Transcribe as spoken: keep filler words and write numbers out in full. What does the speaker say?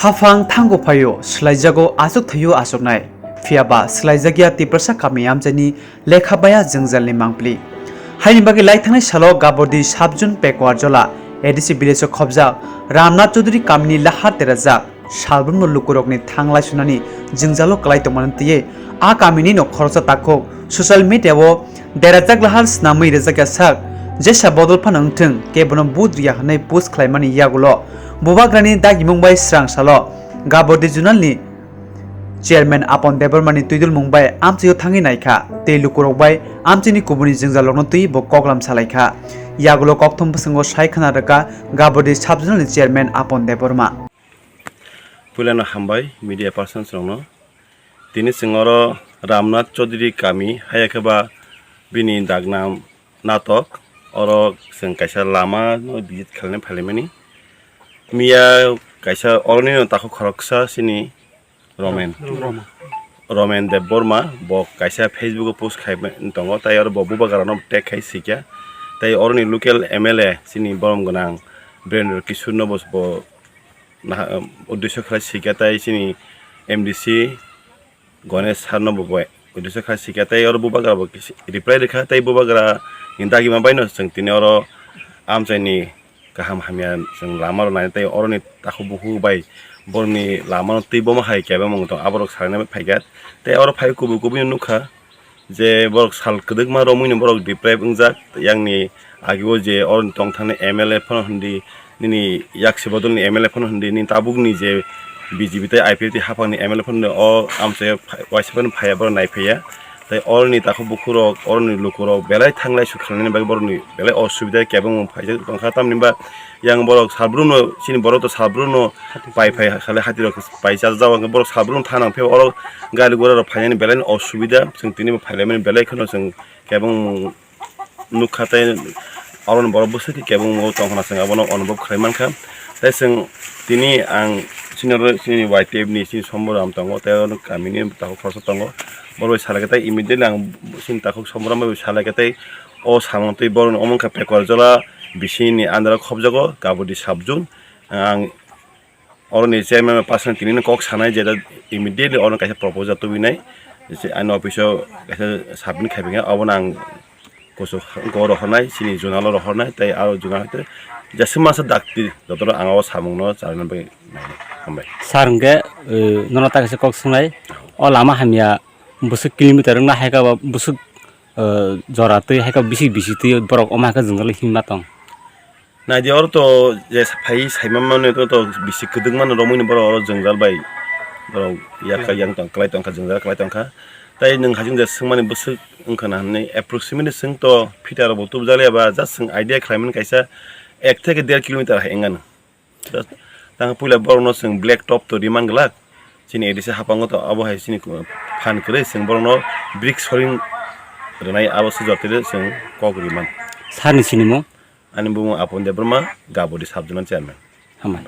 Haphang thango phaio, swlaijago, achuk thaio achuknai. Phiyaba swlaijakya Tiprasa kami amchaini lekha baya jwngjalni mangpili. Haini bagwi laithangnai salo Gabordi Sabjun Pekuar Jola A D C village o khobjak Ramnath Chaudhary kamini lahar derajak salbrumno lukurokni thanglai sunani jwngjalo kwlai tongmani twiwi a kamini nok khoroksa takhuk social media o derajak lahar snamwi rwjakya sak jesa bodol phano wngthwng kebono vote rwya hwnwi post khlaimani yagulo bubagrani dagimung bai srang salo Gabordi Zonalni Chairman Apon Debbarmani twidulmung bai amchaio thangwi naikha tei lukurok bai amchaini kubuni jwngjalrokno twiwi bo koklam salaikha. Yagulo kokthum bwskango sai khna rwkha Gabordi Sub-Zonalni Chairman Apon Debbarma. Puilano hambai media persons rokno. Tini chwng oro Ramnath Chaudhary kami, haya khe ba bini dagnam Natok. Oro chwng kaisa lama no visit khlaina phaimani. Miya kaisa oroni no takhuk khoroksa chini Romen. Romen Debbarma, bo kaisa Facebook o post khai tongo, tai oro bo bubagra no tag khai sikya. Tai oroni local M L A chini borom gwnang Birendra Kishore no bo, bo naha-, uddesyo khlai sikya, tai chini M D C Ganesh sir no bo bai uddesyo khlai sikya, tai oro bubagra bo kisi reply rwkha, tai bubagra ni dagima bai no chwng tini oro amchaini kaham hamya chwng lama rw nai, tai oroni takhuk bukhuk bai borokni lama no twi bomo hai kebengmung tong aborok salna bai phaikha, tai oro phai kubui kubui no nukha. Je borok sal kwdwkma romwi no borok deprive wngjak, yang ni agi o je oro ni tongthang ni M L A phano hwndi, nini yaksi bodol ni M L A phano hwndi, nini tabuk ni je B J P tei I P F T haphang ni M L A phano hwndi, o amchai waisa phano phaiya, borok nai phaiya. Tei oro ni takhuk bukhuk rok, oro ni luku rok belai thanglai suk khlainani bagwi borok ni belai osubida kebengmung phaijak tongkha, tamni ba yang borok salbrum no, chini borok to salbrum no pai phai khalai hati rok pai cha jao, hwnkhe borok salbrum thang nang phiya oro gari gura rok phainani belai no osubida, chwng tini bo phailaimani belai kheno chwng kebengmung nukha, tei oro ni borok bwswk khe kebengmung tong khna chwng abono onobhob khlai mankha. Tei chwng tini ang chini oro chini Y T F ni chini somboram tongo, tei oro kamini takhuk khoroksa tongo, borok bai salai khe tei immediately ang chini takhuk somboram bai salai khe tei o samung twi borok ni omo wngkha Pekuar Jola bisini under o khobjago Gabordi Sub-Zone. Ang oroni chairman bai personal tini no kok sanai je immediately oro kaisa proposal tubinai, je ani office o kaisa submit khai phaikha, obono ang kuchuk go rohornai, chini zonal o rohornai, tei aro zonal hai jeswk masa dakti jotono ang o samung no charwna bagwi nainai. Hambai. Sir, hwnkhe, eh, nono ta kaisa kok swngnai, o lama hamya bwswk kilometer wngna hai khe ba bwswk, eh, jora twi hai khe bisi bisi twi borok omo hai khe jwngjal himma tong. Naidi oro to je phai saima mani to, to bisi kwdwkma no romwi ni borok oro jwngjal bai borok yakha yang tong, kwlai tongkha, jwngjal kwlai tongkha. Tai nwng haching je swngmani bwswk wngkha na hwnwi approximately swng to phita rok bo tubjak liya ba, just swng idea khlai mani kaisa ek theke der kilometer hai wngano. Just tang puila borok no swng black top to riman glak, chini A D C hapang o to abo hai chini phan kwrwi, swng borok no brick soring rwnai, abo se jotoi swng kok riman. Sir ni sinimo? Ani bumung Apon Debbarma, Gabordi Sub-Zonal Chairman. Hambai.